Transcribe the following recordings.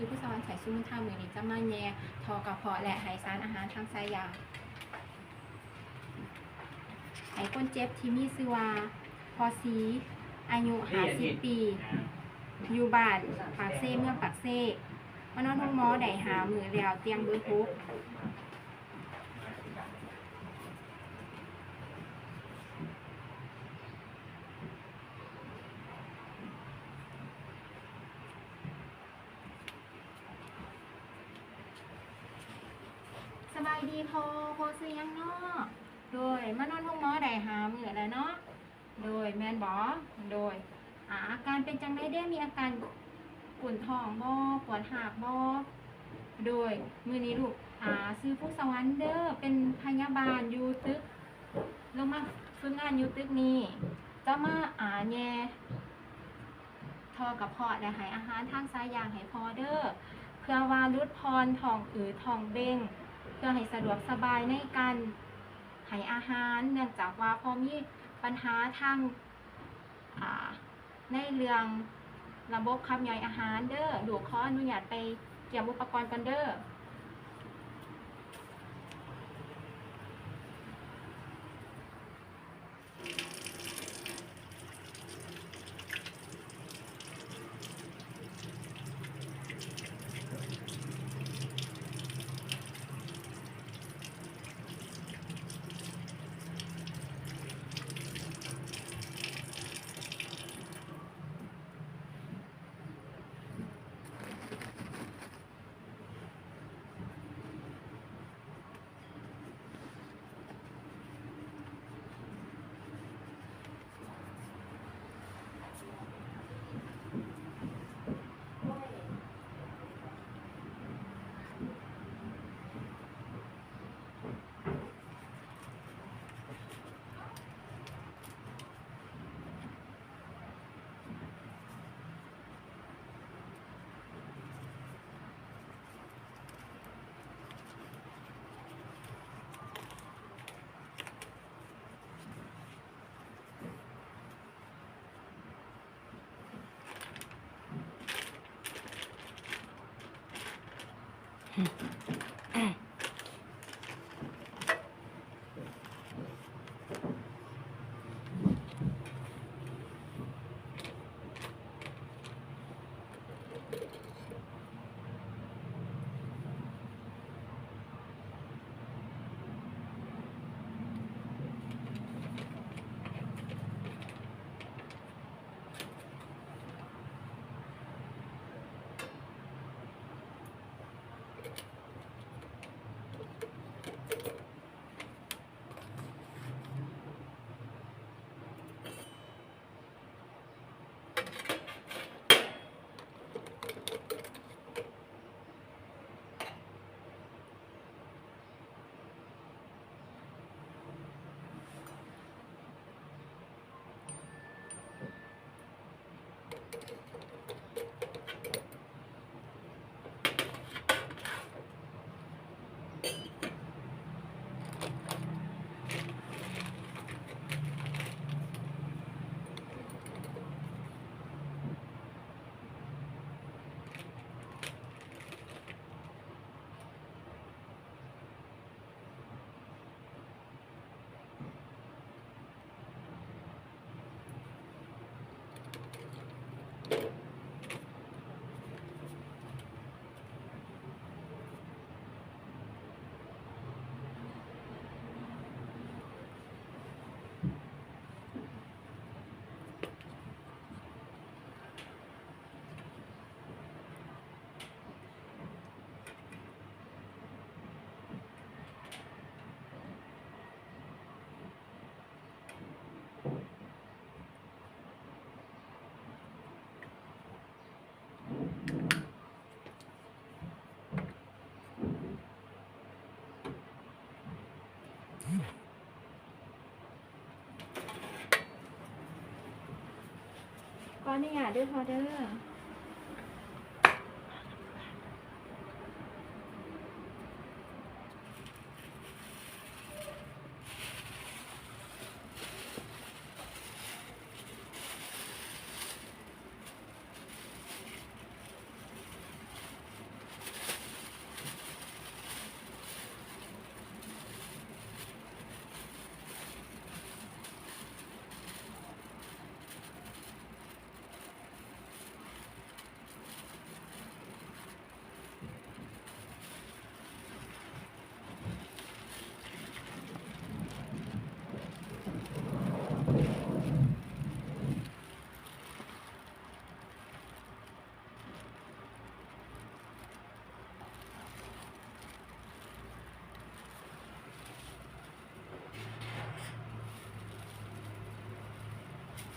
ຜູ້ສະຫວັນ ໄຊສຸມຸນທາ ມື້ນີ້ຈະມາແຍ່ທໍ່ກະເພາະ ແລະ ໃຫ້ສານອາຫານທາງສາຍຢາງ ໃຫ້ຄົນເຈັບທີ່ມີຊື່ວ່າ ພໍ່ສີ ອາຍຸຫ້າສິບປີ ຢູ່ບ້ານປາກເຊ ເມືອງປາກເຊ ມານອນໂຮງໝໍໄດ້ຫ້າມື້ແລ້ວ ຕຽງເບີຫົກ. ສະບາຍດີພໍ່ ພໍ່ຊື່ຫຍັງເນາະ? ໂດຍ ມານອນໂຮງໝໍໄດ້ຫ້າມື້ແລ້ວເນາະ? ໂດຍ ແມ່ນບໍ່? ໂດຍ ອາ ອາການເປັນຈັ່ງໃດເດ? ມີອາການກຸ້ນທ້ອງບໍ່? ປວດຮາກບໍ່? ໂດຍ ມື້ນີ້ລູກ ອາ ຊື່ພູສະຫວັນເດີ ເປັນພະຍາບານຢູ່ຕຶກ ລົງມາຝຶກງານຢູ່ຕຶກນີ້ ຈະມາ ອາ ແຍ່ທໍ່ກະເພາະ ແລະ ໃຫ້ອາຫານທາງສາຍຢາງໃຫ້ພໍ່ເດີ ເພື່ອວ່າຫຼຸດຜ່ອນທ້ອງອືດທ້ອງເບັ່ງ ເພື່ອໃຫ້ສະດວກສະບາຍໃນການໃຫ້ອາຫານ ເນື່ອງຈາກວ່າພໍ່ມີບັນຫາທາງ ອາ ໃນເລື່ອງລະບົບຂັບຍ່ອຍອາຫານເດີ. ລູກຂໍອະນຸຍາດໄປກຽມອຸປະກອນກ່ອນເດີ. ຂໍອະນຸຍາດເດີພໍ່ເດີ. ເ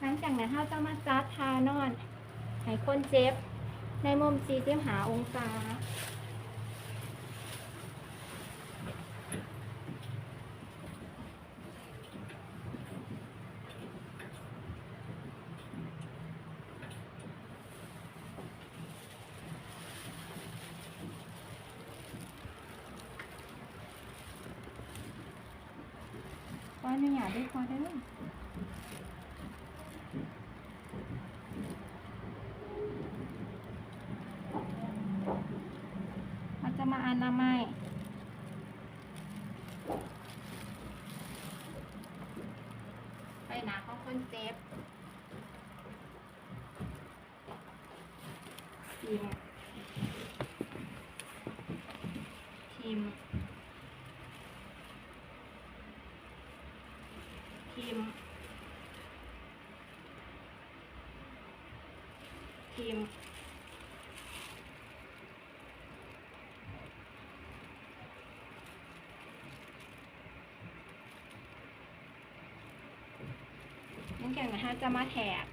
ຫຼັງຈາກນັ້ນເຮົາຈະມາຈັດທ່ານອນໃຫ້ຄົນເຈັບໃນມຸມສີ່ສິບຫ້າອົງສາ. ຂໍອະນຸຍາດເດີພໍ່ເດີ. ເຮົາຈະມາອະນາໄມໃບໜ້າຂອງຄົນເຈັບ. ຖິ້ມ ຖິ້ມ ຖິ້ມ ຖິ້ມ. ຫຼັງຈາກນັ້ນເຮົາຈະມາແທກ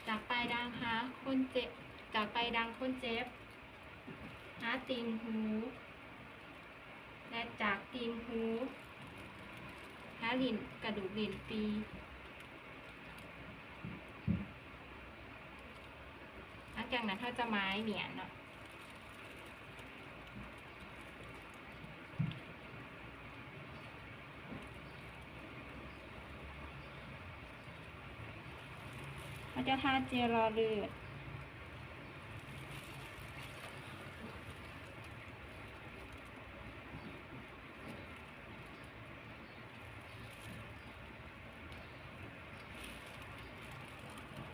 ຈາກປາຍດາງຫາຄົນເຈັບ ຈາກປາຍດາງຄົນເຈັບ ຫາຕິ່ງຫູ ແລະ ຈາກຕິ່ງຫູ ຫາຫຼິ້ນ ກະດູກຫຼິ້ນປີ. ຫຼັງຈາກນັ້ນເຮົາຈະໝາຍມ້ຽນເນາະ. ເຮົາຈະທາເຈລຫຼໍເລືອດ.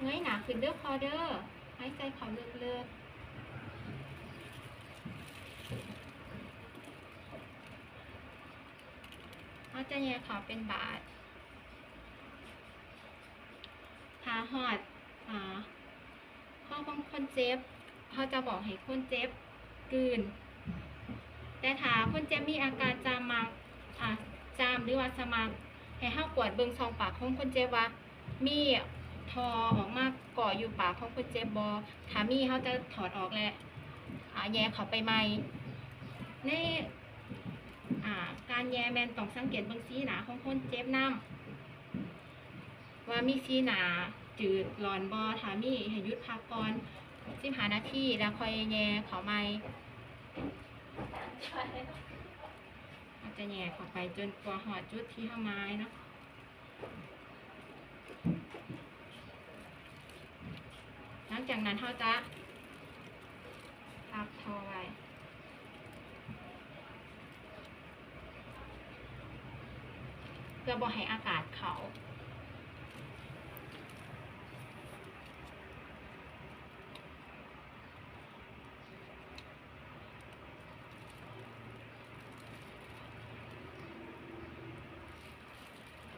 ເງີຍໜ້າຂຶ້ນເດີພໍ່ເດີ, ຫາຍໃຈເຂົ້າເລິກໆ. ເຮົາຈະແຍກເຂົ້າເປັນບາດ. ຖ້າຮອດ ອາ ຄໍຂອງຄົນເຈັບ, ເຮົາຈະບອກໃຫ້ຄົນເຈັບກືນ. ແຕ່ຖ້າຄົນເຈັບມີອາການຈາມໝັກ, ອາ, ຈາມ ຫຼືວ່າສະໝັກ, ໃຫ້ເຮົາກວດເບິ່ງຊ່ອງປາກຂອງຄົນເຈັບວ່າມີທໍ່ອອກມາເກາະຢູ່ປາກຂອງຄົນເຈັບບໍ່. ຖ້າມີ, ເຮົາຈະຖອດອອກ ແລະ ອາ, ແຍກເຂົ້າໄປໃໝ່. ໃນ ອາ, ການແຍກແມ່ນຕ້ອງສັງເກດເບິ່ງສີໜ້າຂອງຄົນເຈັບນຳ. ວ່າມີສີໜ້າຈືດຫຼອນບໍ່, ຖ້າມີໃຫ້ຢຸດພັກກ່ອນສິບຫ້ານາທີ ແລ້ວຄ່ອຍແຍ່ເຂົ້າໃໝ່. ເຮົາຈະແຍ່ເຂົ້າໄປຈົນກວ່າຮອດຈຸດທີ່ເຮົາໝາຍເນາະ. ຫຼັງຈາກນັ້ນເຮົາຈະພັກທໍ່ໄວ້ ເພື່ອບໍ່ໃຫ້ອາກາດເຂົ້າ.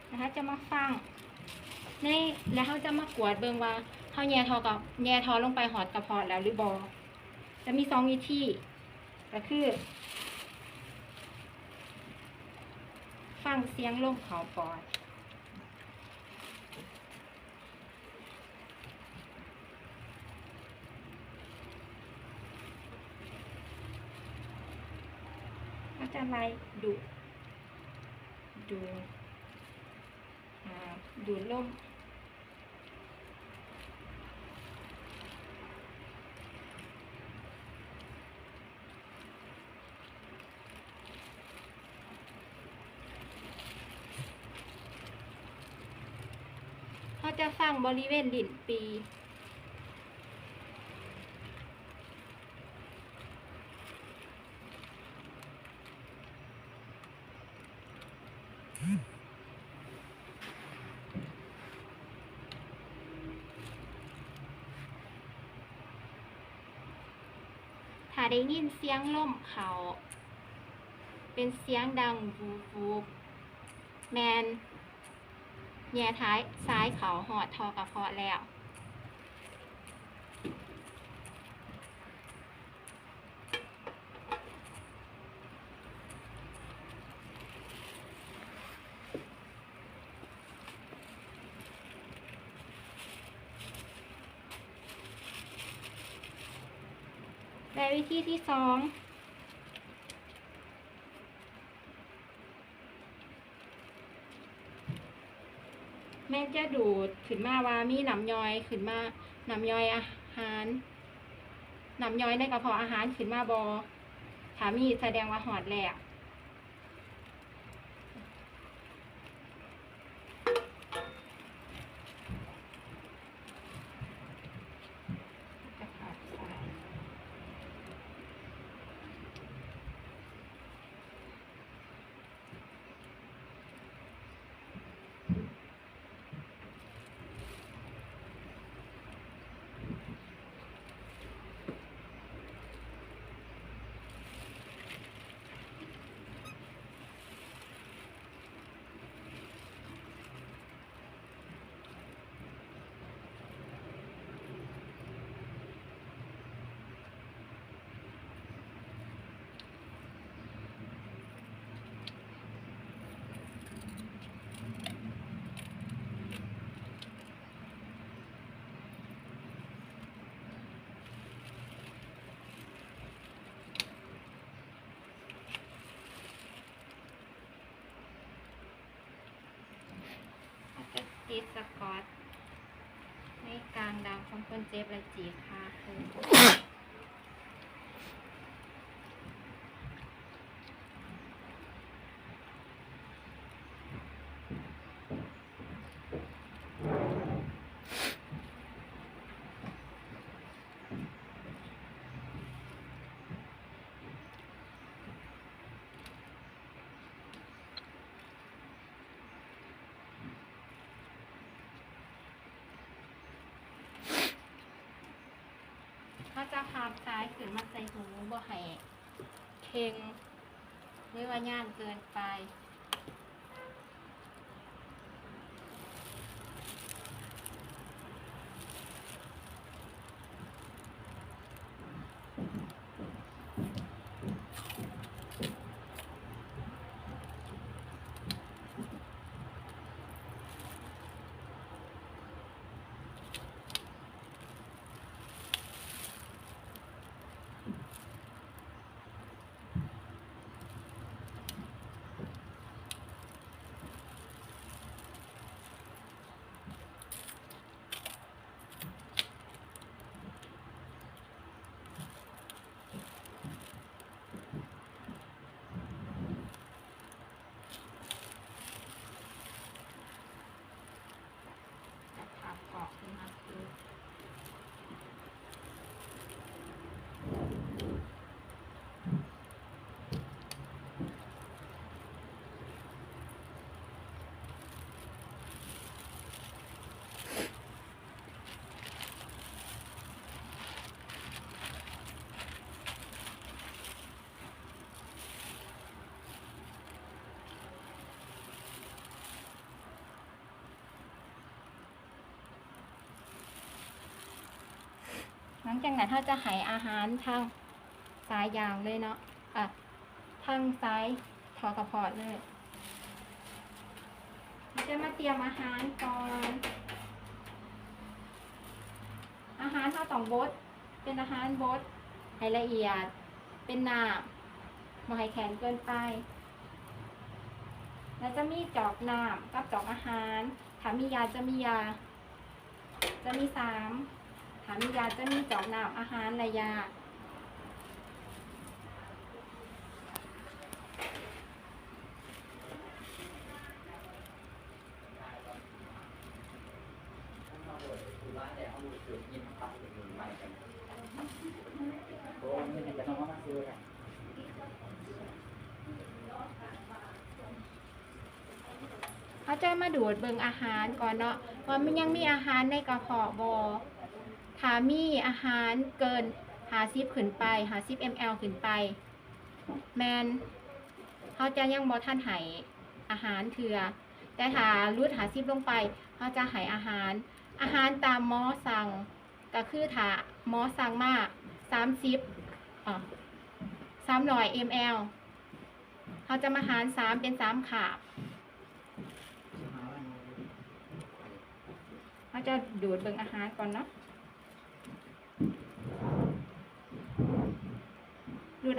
ແລ້ວເຮົາຈະມາຟັງໃນ ແລ້ວເຮົາຈະມາກວດເບິ່ງວ່າເຮົາແຍ່ທໍ່ກັບ ແຍ່ທໍ່ລົງໄປຮອດກະເພາະແລ້ວຫຼືບໍ່. ຈະມີສອງວິທີ ກໍຄືຟັງສຽງລົມເຂົ້າປອດ. ເຮົາຈະໄລ່ດູດ ດູດ ອາ ດູດລົມ. ເຮົາຈະຟັງບໍລິເວນລີ້ນປີ. ຖ້າໄດ້ຍິນສຽງລົມເຂົ້າ ເປັນສຽງດັງວູບໆ ແມ່ນແຍ່ສາຍເຂົ້າຮອດທໍ່ກະເພາະແລ້ວ. ເ ແລະ ວິທີທີສອງ ແມ່ນຈະດູດຂຶ້ນມາວ່າມີນ້ຳຍ່ອຍຂຶ້ນມາ, ນ້ຳຍ່ອຍອາຫານ, ນ້ຳຍ່ອຍໃນກະເພາະອາຫານຂຶ້ນມາບໍ່? ຖ້າມີ ສະແດງວ່າຮອດແລ້ວ. ແລ້ວກໍຕິດສະກອດໃນກາງດຳຂອງຄົນເຈັບ ແລະ ຈີກຂາຂຶ້ນ. ເຮົາຈະພັບຊາຍຂຶ້ນມາໃສ່ຫູ ບໍ່ໃຫ້ເຄັ່ງ ຫຼືວ່າຍານເກີນໄປ. ຫຼັງຈາກນັ້ນເຮົາຈະໃຫ້ອາຫານທາງສາຍຢາງເລີຍເນາະ, ເອີ ທາງສາຍທໍ່ກະເພາະເລີຍ. ເຮົາຈະມາຕຽມອາຫານກ່ອນ. ອາຫານເຮົາຕ້ອງບົດ ເປັນອາຫານບົດໃຫ້ລະອຽດ ເປັນນ້ຳ ບໍ່ໃຫ້ແຂງເກີນໄປ. ແລ້ວຈະມີຈອກນ້ຳກັບຈອກອາຫານ. ຖ້າມີຢາຈະມີຢາ ຈະມີສາມ. ຖ້າມີຢາຈະມີຈອກນ້ຳ ອາຫານ ແລະ ຢາ. ເຮົາຈະມາດູດເບິ່ງອາຫານກ່ອນເນາະ ວ່າມັນຍັງມີອາຫານໃນກະເພາະບໍ່. ຖ້າມີອາຫານເກີນຫ້າສິບຂຶ້ນໄປ ຫ້າສິບເອັມແອລຂຶ້ນໄປ ແມ່ນເຮົາຈະຍັງບໍ່ທັນໃຫ້ອາຫານເທື່ອ. ແຕ່ຖ້າຫຼຸດຫ້າສິບລົງໄປ ເຮົາຈະໃຫ້ອາຫານ. ອາຫານຕາມໝໍສັ່ງ ກໍຄືຖ້າໝໍສັ່ງມາສາມສິບ ເອີ ສາມຮ້ອຍເອັມແອລ ເຮົາຈະມາຫານສາມເປັນສາມຄາບ. ເຮົາຈະດູດເບິ່ງອາຫານກ່ອນເນາະ.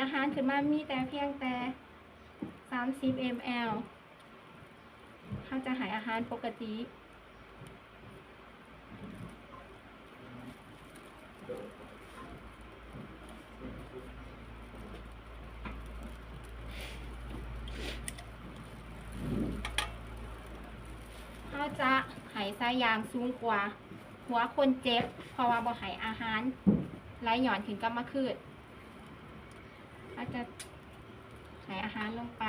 ອາຫານຂຶ້ນມາມີແຕ່ພຽງແຕ່ສາມສິບເອັມແອລ ເຮົາຈະໃຫ້ອາຫານປົກກະຕິ. ເຮົາຈະໃຫ້ສາຍຢາງສູງກວ່າຫົວຄົນເຈັບ ເພາະວ່າບໍ່ໃຫ້ອາຫານໄຫຼຍ້ອນຂຶ້ນກັບມາຄືນ. ເຮົາຈະໃຫ້ອາຫານລົງໄປ.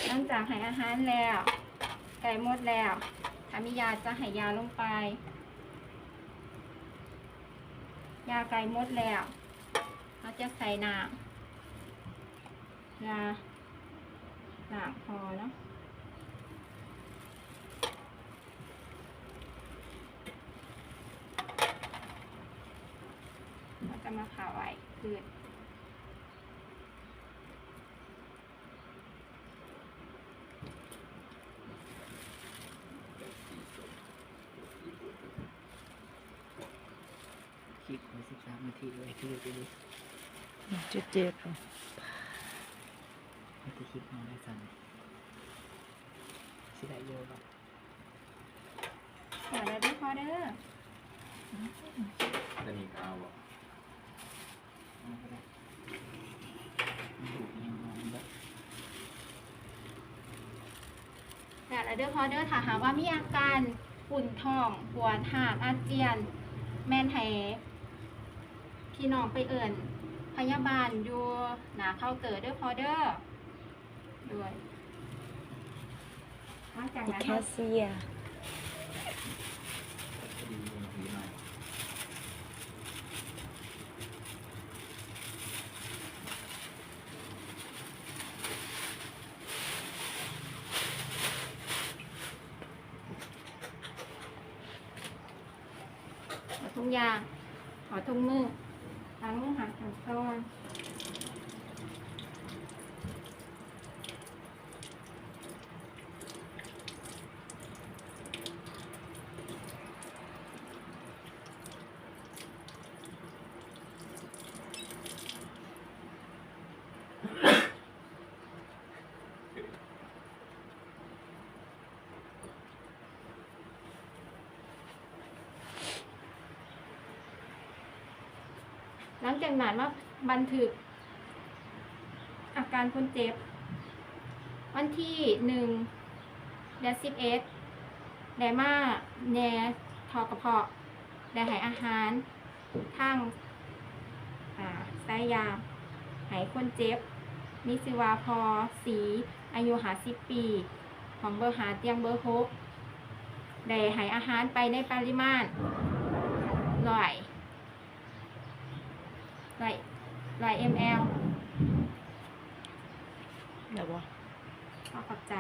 ຫຼັງຈາກໃຫ້ອາຫານແລ້ວ ໃກ້ໝົດແລ້ວ ຖ້າມີຢາຈະໃຫ້ຢາລົງໄປ. ຢາໃກ້ໝົດແລ້ວ ເຮົາຈະໃສ່ນ້ຳ ເພື່ອລ້າງຄໍເນາະ. ເຮົາຈະມາເຂົ້າໄວ້ຄືນ. ຄລິບໄວ້ສິບສາມນາທີ ໄວ້ຄືໄປເລີຍ ເຈັດເຈັດ ເອົາແຕ່ຄລິບເຮົາໄດ້ຊັ້ນ ຊິໄດ້ຢູ່ບໍ່? ແລ້ວເດີພໍ່ເດີ. ຕົວນີ້ກໍເອົາບໍ່? ແລ້ວເດີພໍ່ເດີ. ຖ້າຫາກວ່າມີອາການປຸ້ນທ້ອງ, ປວດຮາກ, ອາຈຽນ, ແມ່ນໃຫ້ພີ່ນ້ອງໄປເອີ້ນພະຍາບານຢູ່ໜ້າເຄົາເຕີເດີພໍ່ເດີ. ໂດຍ ມາຈາກ ແຄຊຽ. ເອົາຖົງຢາ ເອົາຖົງມື ລ້າງມືຫ້າຂັ້ນຕອນ. ຫຼັງຈາກນັ້ນມາບັນທຶກອາການຄົນເຈັບ. ວັນທີໜຶ່ງ ເດືອນສິບເອັດ ໄດ້ມາແຍ່ທໍ່ກະເພາະ ໄດ້ໃຫ້ອາຫານ ທາງ ອາ ສາຍຢາໃຫ້ຄົນເຈັບ ມີຊື່ວ່າພໍ່ສີ ອາຍຸຫ້າສິບປີ ຫ້ອງເບີຫ້າ ຕຽງເບີຫົກ ໄດ້ໃຫ້ອາຫານໄປໃນປະລິມານຮ້ອຍ ຮ້ອຍ ຮ້ອຍເອັມແອລ. ແລ້ວບໍ່? ຂໍຂອບໃຈ.